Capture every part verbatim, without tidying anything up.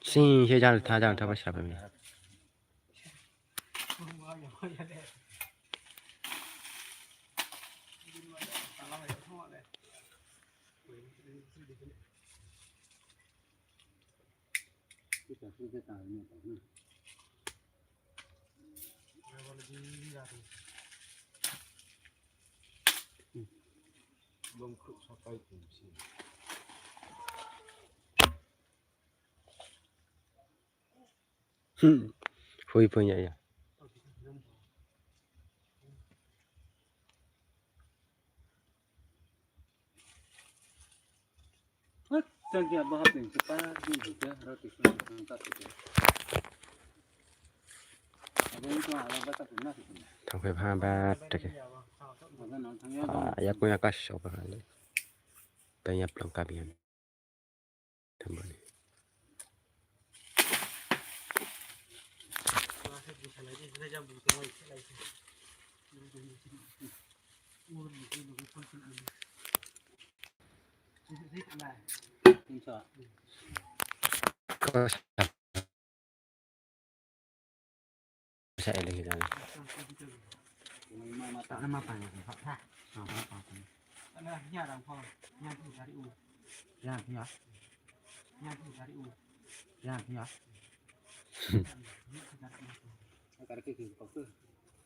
Sing se jang tha, jang tha ba sra pai mi. Hmm. Hui pun ya ya. Thangphai pha ba teke. Ah, yakung ya ka so ba le. Tanya plong ka bihan. Thamani. Sa ele hidang.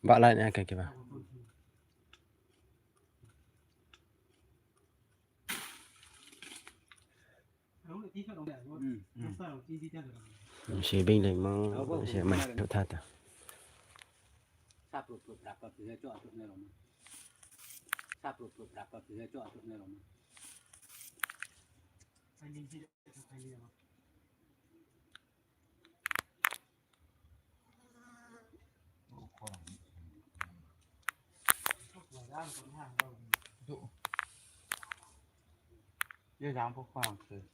Ba lai ni ake ke ba. Si bing lai mo, si mai tha ta. Ye jang pho khorang se.